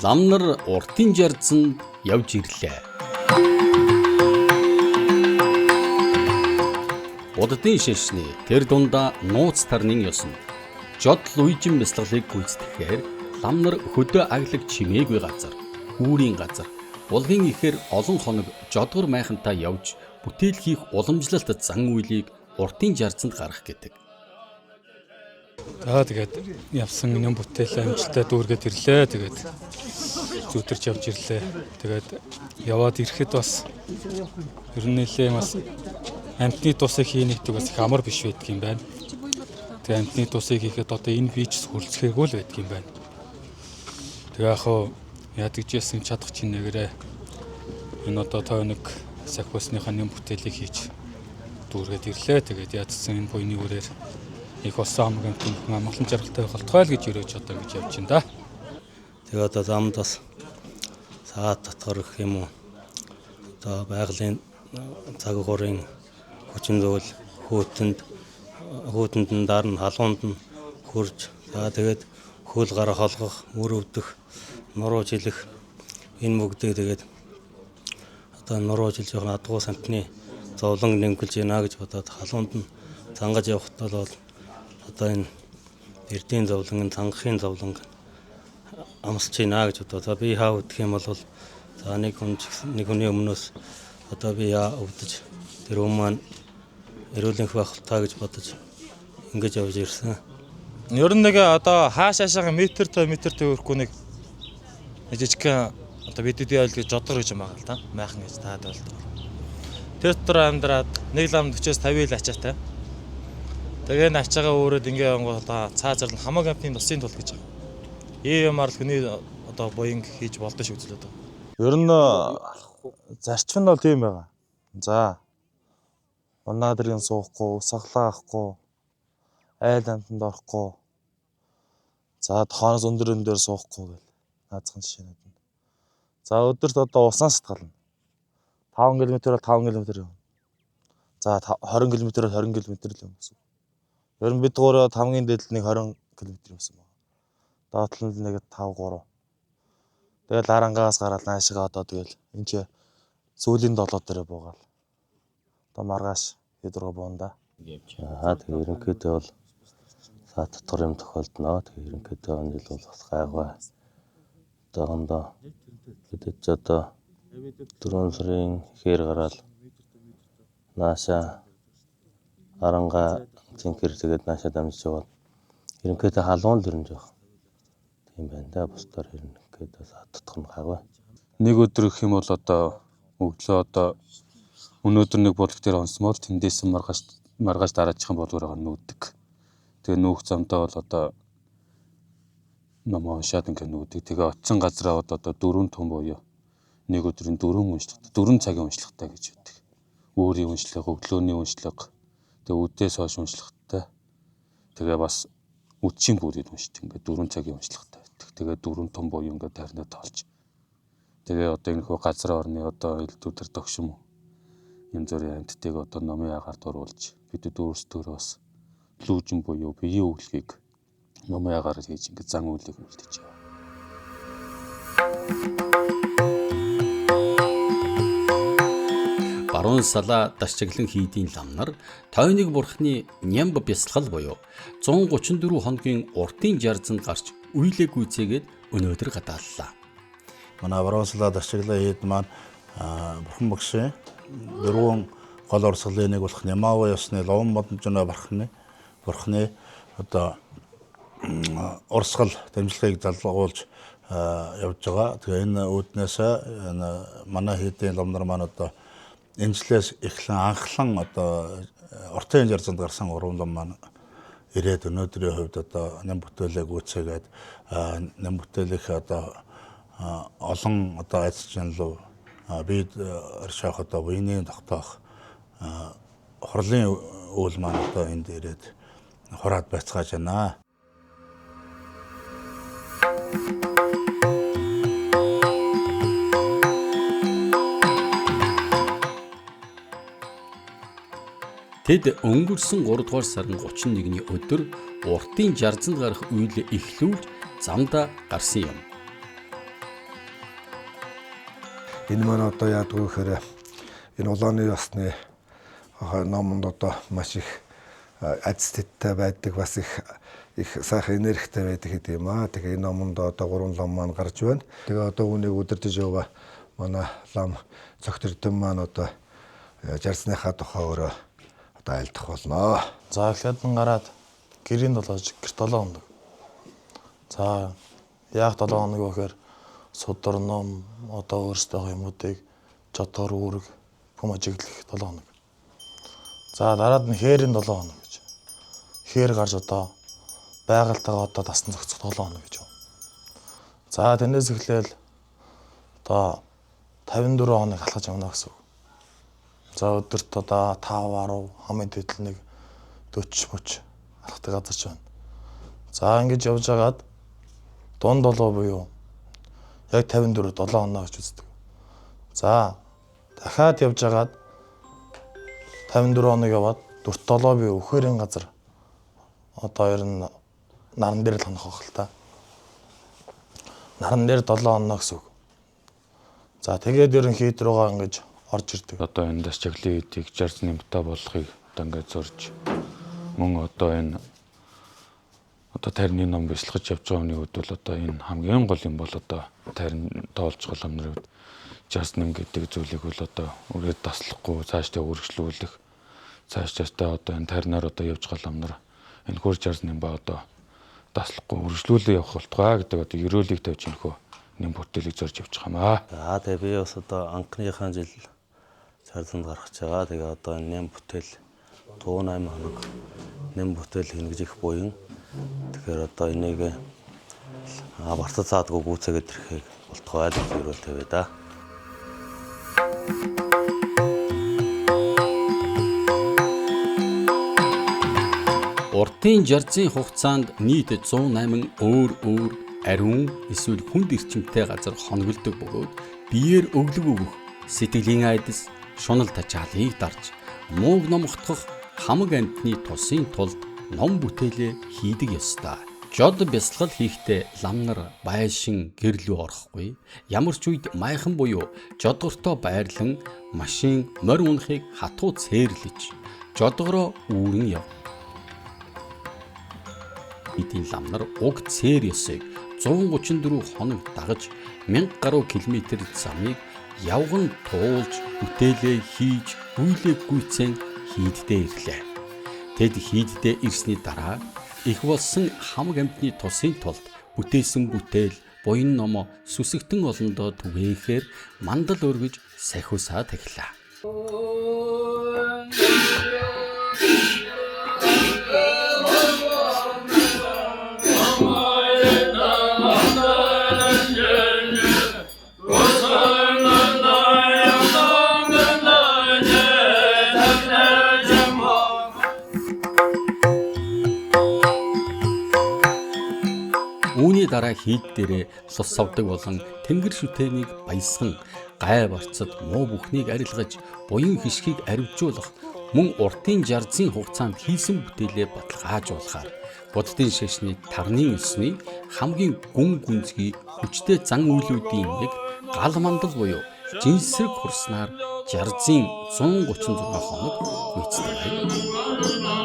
Лам нар уртын жарзанд явж ирлээ. Буддын шашны тэр дундаа нууц тарнын ёсонд жодол уйжин бясалгалыг гүйцэтгэхээр лам нар хөдөө аглаг чимээгүй газар, үүрийн газар, булгийн ихээр олон хоног жодгор майхантай явж бүтээл хийх уламжлалт зан үйлийг уртын жарзанд гарах гэдэг. За тэгээд явсан ням бүтээл амжилттай дүүргээд ирлээ. Тэгээд зүүтэрч явж ирлээ. Тэгээд яваад ирэхэд бас ер нь нэлээ бас амьтны тусыг хийнэ гэдэг бас их амар биш байдаг юм байна. Тэгээд амьтны тусыг хийхэд одоо энэ бийчс хүрэлцэхээгүй л байдаг юм байна. Тэгээ яг хуу яадаг жисэн чадах чинь нэгэрээ энэ одоо тойног сахиусныхаа ням бүтээлийг хийж дүүргээд ирлээ. Тэгээд яадсан энэ буйны үрээр их болсон хамаг амтны бүхэн амгалан жаргалтай байх болтугай л гэж өрөөж одоо ингэж явж байна да. Тэгээ одоо замд бас саад татгар гэх юм уу одоо байгалийн цаг уурын хүчин зүйл хүүтэнд нь дарна, халуунд нь хурж, за тэгээд хөл гараа холгох, мөр өвдөх, нуруу жилэх энэ бүгдийг тэгээд одоо нуруу жилж явах адгуу самтны зовлон нэмгэлж байна гэж бодоод халуунд нь цангаж явахтаа бол одоо энэ эрдийн зовлон, цангахын зовлон амсч байна гэж бодоо. За би хаа өвдөх юм бол за нэг хүн нэг хүний өмнөөс одоо би яа өвдөж тэр хүн маань эрүүлэнх байх та гэж бодож ингэж явж ирсэн. Ер нь нэг одоо хааш хаашаага метр та метр төвөрөхгүй нэг жижигхэн одоо бидний ойл гэж жодгор гэж юм байгаа л да. Майхан гэж таад бол. Тэр дотор амьдраад нэг лам 40-оос 50 ил ачаатай. Тэгээ энэ ачаагаа өөрөөд ингээ онгоо одоо цаа зарлан хамаг амтны тусын тул гэж байгаа. Ийм юмар л хүний одоо буян хийж болдоо шүү дээ. Ер нь зарчим нь бол тийм байгаа. За унаадрын суухгүй, сахлаа авахгүй, айл амтанд орохгүй. За тооноос өндөр өндөр суухгүй гэл наазхан жишээнүүд нь. За өдөрт одоо уснаас сатгална. 5 км бол 5 км явна. За 20 км бол 20 км л юм гэсэн. Ер нь бид гурав хамгийн дээд л нэг 20 км явсан байна. Доод тал нь нэг 5 3. Тэгэл арангаас гараад наашигаа одоо тэгэл энэ чи сүүлийн 7 дээр буугаал. Одоо маргааш хэд рүү буунда. Аа тэгээ ерөнхийдөө бол саад татвар юм тохиолдно. Тэгээ ерөнхийдөө энэ жил бол бас гайгүй. Одоохондоо бид ч одоо 4 сарын ихээр гараад нааша аранга цэнхэр тэгээд наашаа дамжиж яваад ерөнхийдөө халуун л ер нь жоох тийм байна да. Бусдаар ерөнхийдөө саад татвар нь гайгүй. Нэг өдөр гэх юм бол одоо өглөө одоо өнөөдөр нэг булаг дээр онсмол тэндээс маргааш дараачихын булгаараа нүүдэг. Тэгээ нүүх замдаа бол одоо номоо уншаад ингээ нүүдэг. Тэгээ очисон газараа одоо 4 том буюу нэг өдрийн 4 уншлагатай, 4 цагийн уншлагатай гэж байдаг. Өөрийн уншлага, өглөөний уншлага, тэгээ үдээс хойш уншлагатай. Тэгээ бас үдшийн бүрийг уншдаг. Ингээ 4 цагийн уншлагатай байдаг. Тэгээ 4 том буюу ингээ тарнаа тоолж. Тэгээ одоо энэ хөө газар орны одоо элдвүүдэр догшим янз бүрийн амьтдыг одоо номын агаар дуруулж бидэд өөрсдөө бас лүүжин буюу биеийн өвлөгийг номын агаар хийж ингээ зан үйлийг үлдээж яваа. Баруун салаа дашчаглан хийдийн лам нар тойног бурхны нямб бясалгал буюу 134 хоногийн уртын жарзанд гарч үйлээ гүйцээгээд өнөөдөр гадааллаа. Манай баруун салаа дашчаглан хийд маань бурхан багшийн дөрвөн гол урсгалын нэг болох Нямава ёсны Ловон модонжоно бурхны одоо урсгал дамжлагыг залгуулж явж байгаа. Тэгээ энэ үүднээс энэ манай хийдийн лам нар маань одоо энэ жилээс эхлэн анхлан одоо уртын жарзанд гарсан гурван лам маань ирээд өнөөдрийн хувьд одоо ням бүтээлээ гүйцээгээд ням бүтээлийнх одоо олон одоо айцчин руу бид оршоох одоо буйны тогтоох хурлын үйл маань одоо энд ирээд хураад байцгааж байна. Тэд өнгөрсөн 3 дугаар сарын 31-ний өдөр уртын жарзанд гарах үйл эхлүүлж замдаа гарсан юм. Энэ маань одоо яадаг вэ гэхээр энэ улааны ёсны номонд одоо маш их азттай байдаг, бас их их сайхан энергитэй байдаг гэдэг юм аа. Тэгээ энэ номонд одоо 3 лам маань гарч байна. Тэгээ одоо үүнийг удирдах яваа манай лам Цогт Эрдэм маань одоо жарсныхаа тухай өөрөө одоо айлдах болно. За эхлээд нь гараад гэрийн долоож гэр 7 хоног. За яах 7 хоног вэ гэхээр судар ном одоо өөрсдийнхөө юмнуудыг жодоор үүрэг бүм ажиглах 7 хоног. За дараад нь хээрийн 7 хоног гэж. Хээр гарч одоо байгальтайгаа одоо тасна зохицох 7 хоног гэж байна. За тэрнээс эхлээл одоо 54 хоног алхаж явна гэсэн үг. За өдөрт одоо 5 10 хамгийн дээд нэг 40 30 алхдаг газар ч байна. За ингэж явж хагаад дунд долоо буюу яг 54 7 хоног гэж үздэг. За дахиад явж хагаад 54 хоног яваад 47 буюу өхөрийн газар одоо ер нь наран дээр л хонох байх л та. Наран дээр 7 хоног гэсэн үг. За тэгээд ерөнхийд рүүгээ ингэж орж ирдэг. Одоо энэ дас чаглын эдийг 60 нэмтэ болгохыг одоо ингээд зурж мөн одоо энэ одоо тайрны ном бясалгаж явж байгаа хүний хувьд бол одоо энэ хамгийн гол юм бол одоо тайрн тоолж байгаа ламнарын хувьд 60 нэм гэдэг зүйлийг бол одоо үрээд таслахгүй цаашдаа үргэлжлүүлэх цаашдаа одоо энэ тайрнаар одоо явж байгаа ламнар энэ хөр 60 нэм ба одоо таслахгүй үргэлжлүүлээ явах болтугай гэдэг одоо ерөөлийг тавьж энэхүү нэм бүтээлийг зорж явж байгаа юм аа. За тэгээ би бас одоо анхныхаа жил царланд гарах гэж байгаа. Тэгээ одоо энэ нэм бүтээл 108 хоног нэм бүтээл хийнэ гэж их буян. Тэгэхээр одоо энийг бартад заадгүй гүйцээгээд ирэхийг болтугай л гэж ерөөл тавиа да. Уртын жарзын хугацаанд нийт 108 өөр өөр ариун эсвэл хүнд эрчимтэй газар хоноглодог бөгөөд биеэр өглөг өгөх, сэтгэлийн айдас, шунал тачаалыг дарж, мууг номготгох хамаг амьтны тусын тулд ном бүтээлээ хийдэг ёстой. Жод бясалгал хийхдээ лам нар байшин гэр лүү орохгүй, ямар ч үед майхан буюу жодгортой байрлан машин морь унахыг хатуу цээрлэж, жодгороо үүрэн яв. Эдийн лам нар уг цээр ёсыг 134 хоног дагаж 1000 гаруй километр замыг явган туулж бүтээлээ хийж гүйлээ гүйцэн хийддээ ирлээ. Тэд хийддээ ирсний дараа их болсон хамаг амьтны тусын тулд бүтээсэн бүтээл буян номоо сүсэгтэн олондоо түгээхээр мандал өргөж сахиусаа тахилаа. Үүний дараа хийд дээрээ лус савдаг болон тэнгэр шүтээнийг баясган гай барцад муу бүхнийг арилгаж буян хишгийг аривжуулах мөн уртын жарзын хугацаанд хийсэн бүтээлээ баталгаажуулахаар буддын шашны тарны ёсны хамгийн гүн гүнзгий хүчтэй зан үйлүүдийн нэг гал мандал буюу жинсрэг хурснаар жарзын 136 хоног гүйцэтгэв.